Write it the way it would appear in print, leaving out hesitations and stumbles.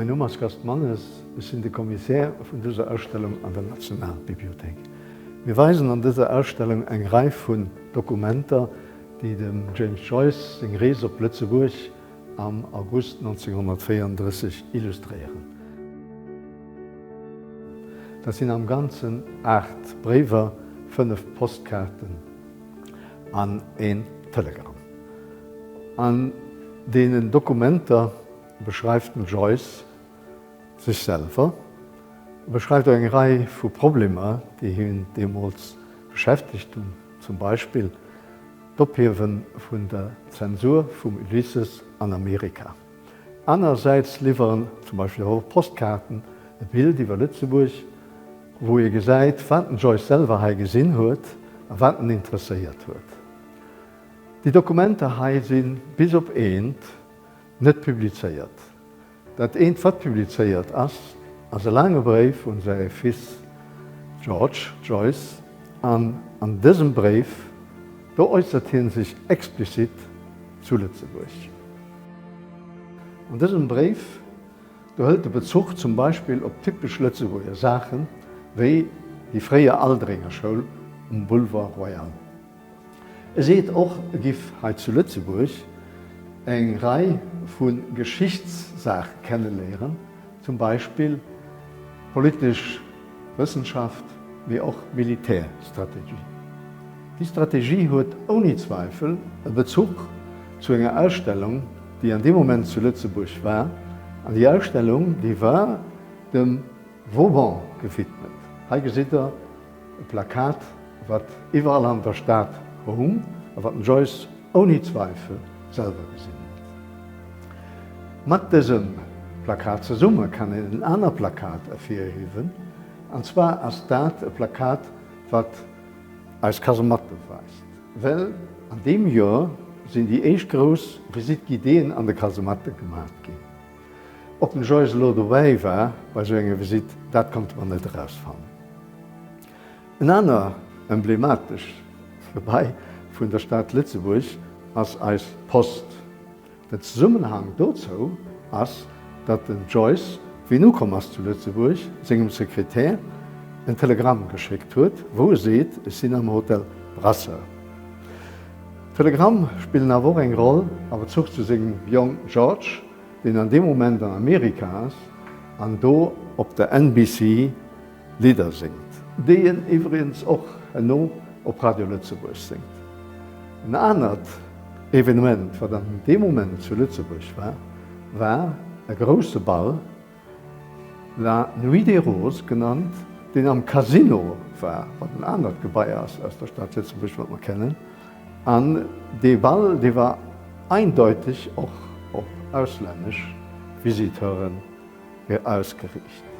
Mäin Numm ass Gast Mannes, ech sinn de Commissaire vun dëser Ausstellung an der Nationalbibliothéik. Mir weisen an dëser Ausstellung eng Rei vun Dokumenter, déi dem James Joyce seng Rees op Lëtzebuerg am August 1934 illustréieren. Dat sinn am Ganzen 8 Bréiwer, 5 Postkaarten an een Telegramm. An deenen Dokumenter beschreift den Joyce sech selwer, e beschreift och eng Rei vu Problemer, déi hien deemools beschäftegt hunn, zum Beispill d'Ophiewe vun der Zensur vum Ulysses an Amerika. Anerersäits liwweren zum Beispill och Postkaarten e Bild iwwer Lëtzebuerg, wou ee gesäit, wat den Joyce selwer hei gesinn huet a wat en interesséiert huet. Déi Dokumenter hei si bis op eent net publizéiert. Dat eent wat publizéiert ass, ass e laange Bréif un säi Fils George Joyce an an dësem Bréif do äussert hien sech explizit zu Lëtzebuerg. An dësem Bréif do hëlt e Bezuch zum Beispill op typesch Lëtzebuerger Saachen, wéi déi fréier Aldringer Schoul um Boulevard Royal. E seet och, e giff hei zu Lëtzebuerg eng Rei vu Geschichtssaache kenneléieren, zum Beispill politesch Wëssenschaft, mee och Militärstrategie. Déi Strategie huet ouni Zweifel e Bezuch zu enger Ausstellung, déi an deem Moment zu Lëtzebuerg war, an déi Ausstellung, déi war dem Vauban gewidmet. Hei gesitt Der E Plakat, wat iwwerall an der Stad houng a wat den Joyce ouni Zweifel selwer gesinn huet. Mat dësem Plakat zesumme kann een en aner Plakat ervirhiewen, an zwar ass dat e Plakat, wat eis Kasematte weist, well an deem Joer sinn déi éischt grouss Visite guidéeën an de Kasematte gemat ginn. Ob den Joyce elo dobäi war bei sou enger Visitt, dat konnte mer net erausfannen. En aner emblematesch Gebai vun der Stad Lëtzebuerg ass eis Post. Den Zesummenhang dozou ass, datt den Joyce, wéi en ukomm ass zu Lëtzebuerg, sengem Sekretär en Telegramm geschéckt huet, wou e seet, Ech sinn am Hotel Brasseur. D'Telegramm spillen awer och eng Roll a Bezuch zu sengem Jong George, deen an deem Moment an Amerika ass an do op der NBC Lidder séngt, déi en iwwregens och herno op Radio Lëtzebuerg séngt. En anert Evenement, wat an deem Moment zu Lëtzebuerg war, war e grousse Ball, La Nuit des Roses genannt, deen am Casino war, wat en anert Gebai ass aus der Stad Lëtzebuerg, wat mer kennen. An dee Ball, dee war eindeuteg och op auslännesch Visiteuren ausgeriicht.